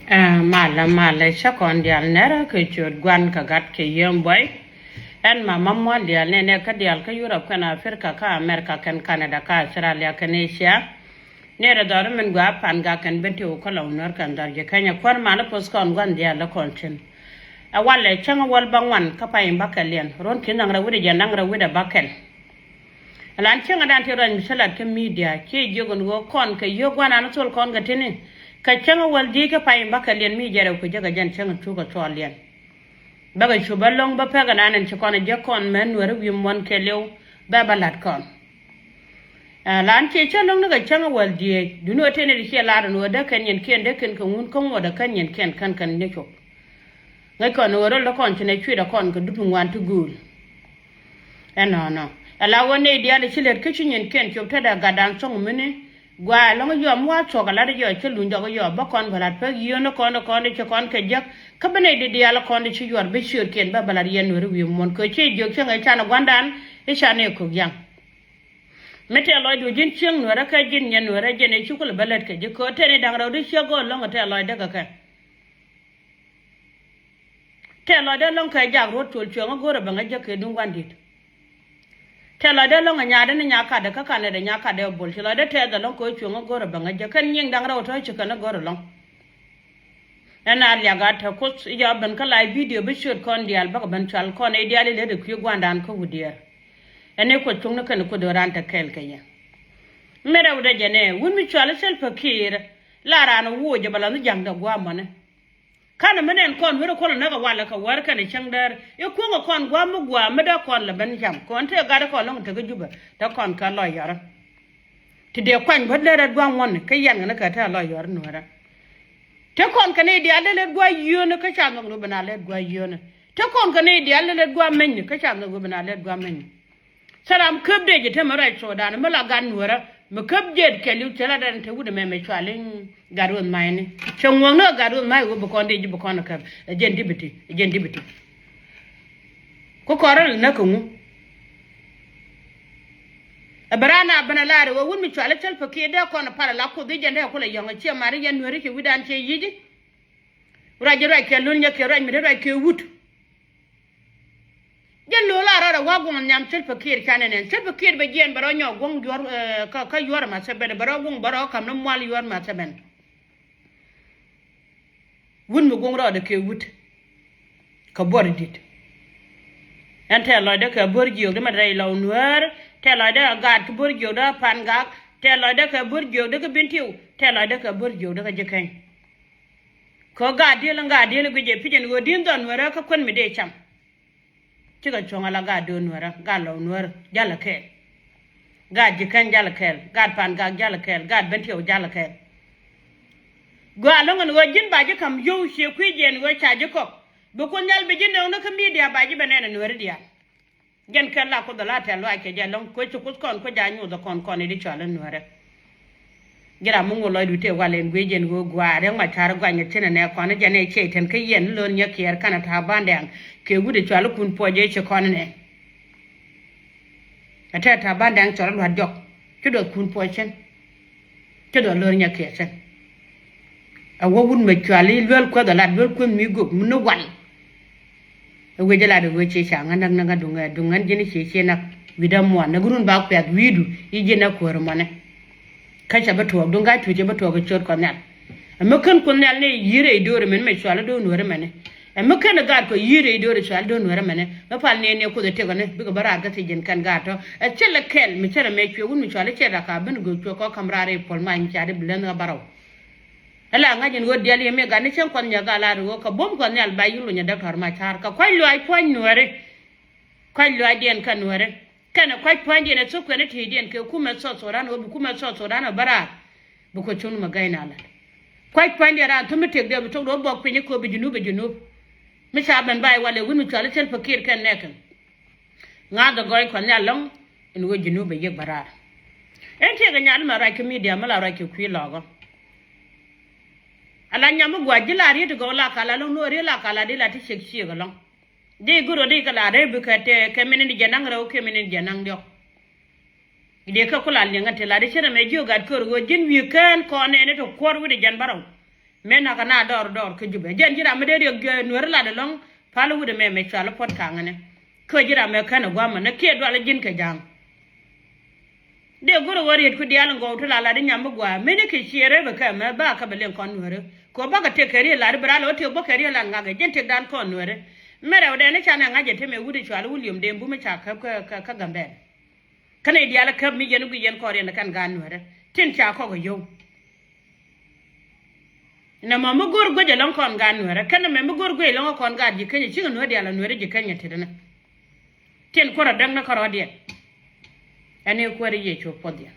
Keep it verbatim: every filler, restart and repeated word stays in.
Ɛ, malɛ, malɛ, cä kɔn diaal nɛrä kɛ ciöt Gua̱n kɛ Gat kɛ Yiem Buɔy. Ɛn ma ma mual diaal nɛnɛ kä diaal kä Yurop kɛn Africa kä America kɛn Canada kä Australia kɛn Asia. Nɛrä dhɔr min gua Pangak kɛn Bentiu kä Lɔw Nuäär kɛn dhɔr ji̱ Kenya kuäär malä poth kɔn Gua̱n diaal lä kɔn cin. Ɛ walɛ cäŋ wäl bä ŋuan kä pay in bä kɛl yɛn. Ruɔ̱n ki̱n da̱ŋ rɛw wi̱cdɛ jiɛn da̱ŋ rɛw wi̱cdɛ bä kɛl. Ɛlan cäŋ dan ti ruac mi cä lat kä media ci jiök ɛn ɣöö kɔn kɛ yio̱k gua̱n an thol kɔn kɛ tini. Kɛ cäŋ wäl di̱i̱t kä pay in bä kɛl yɛn mi jɛ rɛw kɛ jek ɛ jɛn cäŋ cuk kɛ cuɔl yɛn. Bäkɛ cu bä lo̱ŋ bä pek ɛnan ɛn ci kɔn ɛ jek kɔn mɛ Nuäärä wi̱i̱ muɔ̱n kɛɛliw bɛ bä lat kɔn. Ɛ, lan ciɛ cä lo̱ŋ ni kɛ cäŋ wäl diëëc duŋni ɣöö tëë ni ti ciɛ lar ɛn ɣöö dee kɛn nyinkiɛn dee kɛn kɛ ŋun kä ŋuɔ̱t ɛ kän nyinkiɛn kän kɛn ni cop. Ŋäc kɔn ɣöö röl dee kɔn ci nɛ cui̱dɛ kɔn kɛ dup ŋuan ti gööl. Ɛnɔnɔ. Ɛ la ɣöö nɛy diaal ci lät kä ci nyinkiɛn cop tetdɛ gatdan thɔ̱ŋ mini. Gua ɛlɔ̱ŋ yɔm wa thuɔ̱k ɛ lat yɔ cä luny jɔk yɔ bä kɔn bä lat pek yio̱n kɔn kɔn ci kɔn kɛ jek. Kä bi nɛy di diaal kɔn ci yuɔr bi ciötkiɛn bä bä lat yɛn Nuäärä wi̱i̱ muɔ̱n kɛ ci jiök cäŋ ɛ can ɛ gua̱ndan i̱ can ɛ kök yaŋ. Mi tɛɛ lɔcdu ji̱n cieŋ Nuäärä kɛ ji̱n nyɛn Nuäärä jɛn ɛ cukul bä lät kɛ ji̱ köö tɛn i̱ da̱ŋ rɛw di ciek go̱o̱r lɔ̱ŋ tɛɛ lɔcdä kɛ kɛ. Tɛɛ lɔcdä lɔ̱ŋ kɛ jak ruɔ̱t col cueŋ ɛ go̱o̱r ɛ bɛ ŋäc jɛ kɛ duŋ gua̱n di̱t. Tɛɛ lɔcdä lɔ̱ŋ ɛ nyaatdä ni nyaakatdä kä kanɛdɛ nyaakatdä ɛ bol ci lɔcdä tɛɛth ɛ lɔ̱ŋ kɛ cueŋ ɛ go̱o̱r ɛ bɛ ŋäc jɛ kɛn nyiŋ da̱ŋ rɛw tɔ̱ ci kɛn ɛ go̱o̱r ɛ lɔ̱ŋ. Ɛn a liak a te Kuoth i̱ jɔak ben kä live video bi ciöt kɔn diaal bäkɛ ben cual kɔn i̱ diaal i̱ lät i̱ kui̱ gua̱ndan kä Wutdiɛɛr. Ɛn i̱ Kuoth cuŋni kɛn i̱ Kuoth do̱ran te kɛɛl kɛ yɛ. Mi rɛwdɛ jɛ nɛ wut mi cual i̱ Salva Kiir la raan i̱ woc jɛ bɛ la ni ja̱ŋdɛ gua̱a̱mɔni. Kanɛ mi nɛn kɔn weri kuɔl i̱ näk i̱ walɛ kɛ wäär kɛn i̱ cäŋ däär i̱ kuo̱ŋ i̱ kɔn gua̱a̱m mi gua̱a̱m mi dee kɔn lɛ ben cam kɔn te gat i̱ kɔn lɔ̱ŋ tekä Jubɛ te kɔn kɛ lɔc yɔrä. Ti dee kuany bä lät rɛt gua̱a̱m ŋuɔ̱ni kä yɛn kɛn kɛ te lɔc yɔrä Nuäärä. Te kɔn kɛ nɛy diaal dee lät gua̱a̱ yio̱o̱ni kä ca nhɔk ni ben a lät gua̱a̱ yio̱o̱ni. Te kɔn kɛ nɛy diaal dee lät gua̱a̱ meny ni kä ca nhɔk ni ben a lät gua̱a̱ meny ni. Thil ram käp dee ji̱ te mi ruac Sudan mi la gat Nuäärä mi käp jiɛt kɛɛliw cɛ la dan te wut ɛmɛ mɛ cual i̱ gat Ruoth Ma̱a̱cni. Cɛ ŋuɔ̱kni ɛ gat Ruoth Ma̱a̱c ɣöö bi kɔn dee ji̱ bi kɔn ɛ käp ɛ jɛn dipiti ɛ jɛn dipiti. Ku kɔn rɔl näk kɛ ŋu? Ɛ bɛ raan a ben a lar ɛ ɣöö wut mi cual i̱ Salva Kiir dee kɔn ɛ pal ala Kuoth i̱ jɛn dee kulɛ yɔ̱ŋ ɛ ciɛ mat i̱ yɛn Nuääri ci wi̱dan ciɛ yi̱c i̱. Ruac ji̱ ruac kɛ lun nyɛ kɛ ruac mi te ruac kɛ wut. Jɛn lo̱o̱l a rɔɔdɛ wa̱a̱ guɔ̱ŋ nhiam Salva Kiir canɛ nɛn. Salva Kiir bɛ jiɛɛn bɛ rɔ nyɔk guɔ̱ŋ juɔ̱r, eh, kä, kä yuɔr Museveni bɛ rɔ guɔ̱ŋ bɛ rɔ ka̱m ni mual yuɔr Museveni. Wut mi guɔ̱ŋ rɔɔdɛ kɛ wut. Kɛ buɔr di̱t. Ɛn tɛɛ lɔcdä kɛ buɔr jiök dee mɛ rɛy Lɔw Nuäär, tɛɛ lɔcdä kɛ gaat kä buɔr jiök dee Pangak, tɛɛ lɔcdä kɛ buɔr jiök dee kä Bentiu, tɛɛ lɔcdä kɛ buɔr jiök dee kä Ji̱ Keny. Kɛ ɣöö gaat diel in gaat diel in guic ɛ pi̱c ɛn ɣöö di̱n dhɔn Nuäärä kä kuän mi dee cam. Cikɛ cuɔ̱ŋ ala gaat do̱n Nuäärä, gaat Lɔw Nuäär, jalɛ kɛɛl. Gaat Ji̱ Keny jalɛ kɛɛl, gaat Pangak jalɛ kɛɛl, gaat Bentiu jalɛ kɛɛl. Gɔaa ɛlɔ̱ŋ ɛn ɣöö ji̱n ba ji̱ ka̱m yio̱w ciɛ kui̱ jiɛn ɣöö ca ji̱ kɔk. Bi Kuoth Nhial bi ji̱ nöŋni kä media ba ji̱ bɛ nɛn ɛ Nuääri diaal. Jɛn kɛn la Kuoth ala tɛ̈th lɔaac kɛ jɛ ɛlɔ̱ŋ, kuec ci Kuoth kɔn kuec a nyoth ɛ kɔn kɔn i̱ di cɔal i̱ Nuäärä. Ji̱ ram mi ŋot lɔcdu tëë wal ɛn guic ɛn ɣöö gua̱a̱r riäŋ ma ca̱r guany ɛ thi̱n ɛnɛ kɔn i̱ jɛn ɛ ciɛc tɛn kä yɛn i̱ lo̱n nyɛ kiɛɛr kanɛ ta̱a̱ bandɛŋ kɛ wut ɛ cɔal i̱ Kun Puɔc ëë ci kɔn ɛnɛ. Ɛ tɛ̈ ta̱a̱ bandɛŋ cɔl i̱ Lua̱t Jɔk ci duɔth Kun Puɔc cin. Ci duɔth lo̱r nyɛ kiɛ cin. Ɛ wä wut mɛ cual i̱ luel kuäth ɛ lat luel kuäth mi gök mi ni wal. Ɛ wec ɛ lat ɛ wec ci ca ŋä näk näk ŋä duŋ ɛ duŋ ŋän ji̱n i̱ ci ci näk wi̱cdä muɔn näk run ba kuɛth wi̱i̱du i̱ ji̱n ɛ kuäär mɔnɛ. Kä cɛ bä tuɔɔk duŋ ga̱c tuuc cɛ bä tuɔɔk kɛ ciöt Kuɔth Nhial. Ɛ mi kän Kuoth Nhial ni yi̱i̱r ɛ i̱ do̱r ɛmɛn mɛ cual i̱ do̱r nuäär ɛmɛn. Ɛ mi ken ɛ gaat kɔ yi̱i̱r ɛ i̱ do̱r ɛ cual do̱r nuäär ɛmɛnɛ. Mi pal ni ɛ ni ɛ Kuoth ɛ tëk ɛ ni bikɛ bä raar kä thiec jɛn kɛn gaat tɔ. Ɛ thilɛ kɛl mi cärɛ mɛ cuɛ wut mi cual i̱ cɛ rak ka ben i̱ go̱o̱k cuɛ kɔ ka̱m raar i̱ puɔl mac mi ca di bi leth ɣä bärɔw. Ɛ la ŋa̱c in ɣöö diaal yɛ mi gat ni cäŋ Kuɔth Nhial gal a ri ɣöö kɛ buɔ̱m Kuɔth Nhial ba yi̱k luny ɛ däk tɔ̱r ma ca̱r kɛ kua̱c luaac pua̱ny nuääri. Kua̱c luaacdiɛn kä nuääri. Kɛnɛ kua̱c pua̱nydiɛn ɛ thok kuɛn i̱ ti̱i̱cdiɛn kɛ kumɛ South Sudan ɣöö bi kumɛ South Sudan ɛ bä raar. Bi kuɛ cuŋ ni mɛ gäy na lat. Kua̱c pua̱nydiɛn raan thum mi tëkdiɛn bi thok do̱r buɔk piny i̱ kööp i̱ Junub i̱ Junub. Mi ca ben bay walɛ wut mi cual i̱ Salva Kiir kɛn nɛɛkɛn. Ŋa̱th ɛ gɔɔy Kuɔth Nhial ɛlɔ̱ŋ in ɣöö Junub ɛ yiëk bä raar. Ɛn tiɛɛkɛ nyan mɛ ruac kɛ media mi la ruac kɛ kui̱ lɔɔkä. Ala nyam mi gua̱c ji̱ la riet i̱ gɔw la kala lo̱ŋ nuɔɔri la kala di la ti ciek ciek ɛlɔ̱ŋ. Di gurɔ di kɛ la rɛy bi kɛ tɛ kɛ mini di jɛ naŋ rɛw kɛ mini di jɛ naŋ diɔk. Di kɛ ku la liɛŋ kɛ ti la di cɛ rɛ mɛ jiök gat kör ɣöö ji̱n wi̱i̱ kään kɔn nɛɛni ti kuɔr wi̱cdɛ jɛn bärɔw. Mëë nakä na dɔɔr dɔɔr kä Jubɛ. Jɛn ji̱ ram mi dee riɛk, eh, Nuäri lat ɛlɔ̱ŋ pal wut ɛmɛ mɛ cual i̱ puɔ̱t ka̱ŋä nɛ. Kä ji̱ ram mɛ känɛ gua̱a̱mä nɛ kiɛ dual ji̱n kɛ ja̱a̱ŋ. Dee go̱r ɛ wä riet ku diaal in gɔw ti la lat i̱ nyam mi gua̱a̱. Mëni kɛ ciɛ rep ɛ kɛ mɛ ba kä bɛ liɛŋ kɔn Nuäri. Kɛ ɣöö bakɛ tëk kɛ riet lat i̱ bi ral ɛ wä tëk bä kɛ riet lat ŋakɛ ji̱n tëk dan kɔn Nuäri. Mɛ rɛw dɛn i̱ canɛ ŋa̱c ɛ te mɛ wut i̱ cual i̱ William Dee Bum i̱ ca käp kä, kä, kä Gambɛl. Känɛ i̱ diaal i̱ käp mi yɛn i̱ guic yɛn kɔɔr yɛn ɛ kɛn gaat Nuäri. Tin ca kɔk ɛ yio̱w. Nɛ mɔ mi go̱r guec ɛlɔ̱ŋ kɔn gaat Nuäärä kɛn nɛ mɛ mi go̱r guec ɛlɔ̱ŋ kɔn gaat ji̱ Kenya. Cikɛ Nuäär diaal ɛ Nuäärä ji̱ Kenya tetdä nɛ. Tin kuɔr ɛ däk ni kärɔɔdiɛn. Ɛn i̱ kuäär i̱ Yecu puɔth diaal.